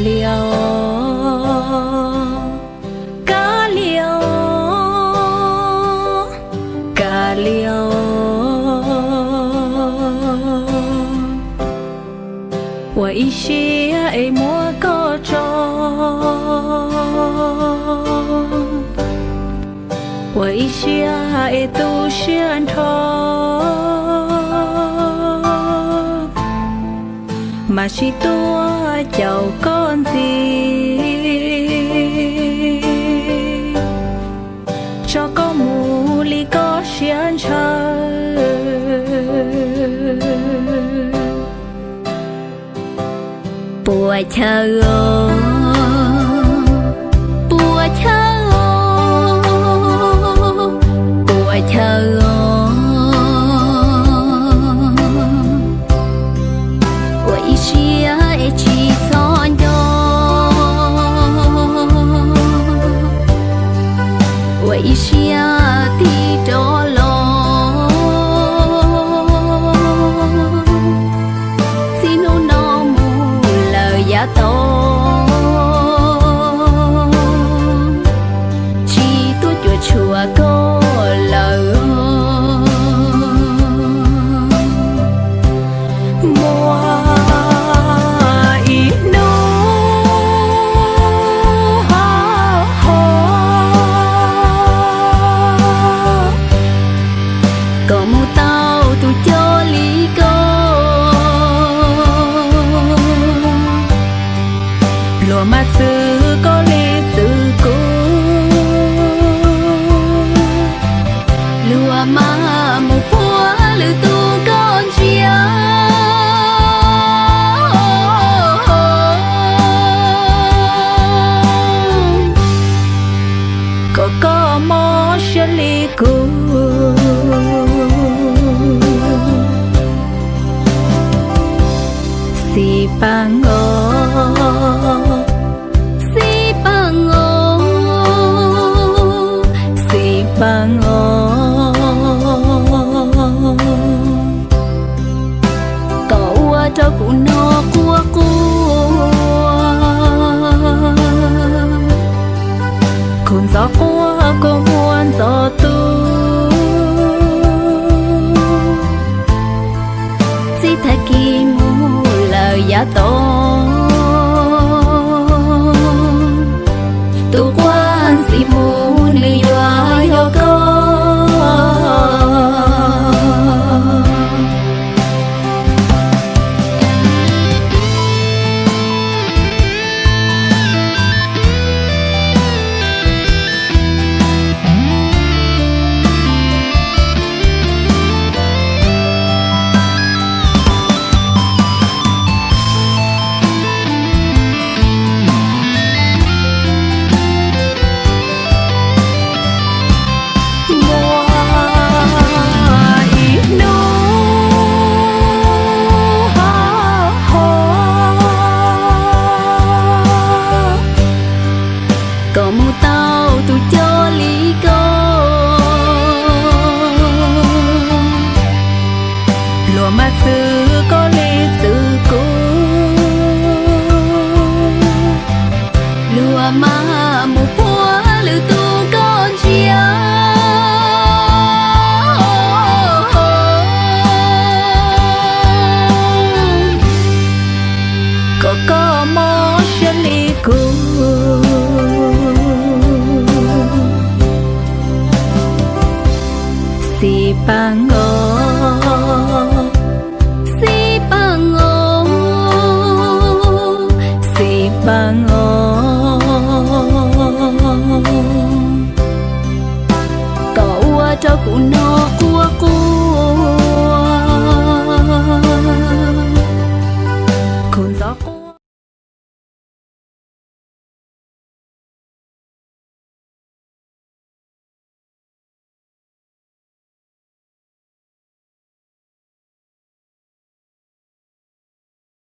Kav liam os, kav liam os, kav liam os, ua ib siab es muab koj tso, ua ib siab es tu siab nrho, mas sib tuaj caum koj ntxiv, tso koj mus li koj siab ntshaw. Puas chaw os, puas chaw os, puas chaw os, ua ib siab es tsis txhob nco, ua ib siab tig rov los, txij hnub no mus lawm yav tod, tsis tuaj cuam tshuam koj lawm. Muaj ib hnub hauv hos, koj mus tau tus coj li koj, luag mas txwv koj li txwv kuv, luag mas mus puag lwm tus koj ntsia, kom koj mob siab li kuv. Xib Paj Ngos, Xib Paj Ngos, Xib Paj Ngos, koj ua rau kuv hnov quaj quaj, kuv ntxov quaj kua muag ntxov tu, txij tag kis mus lawm yav tod, tus quaj ntxim mus nws yuav yog koj. Muaj ib hnub hauv hos, koj mus tau tus coj li koj, luag mas txwv koj li txwv kuv, luag mas mus puag lwm tus koj ntsia, kom koj mob siab li kuv. Xib Paj Ngos, Xib Paj Ngos, Xib Paj Ngos,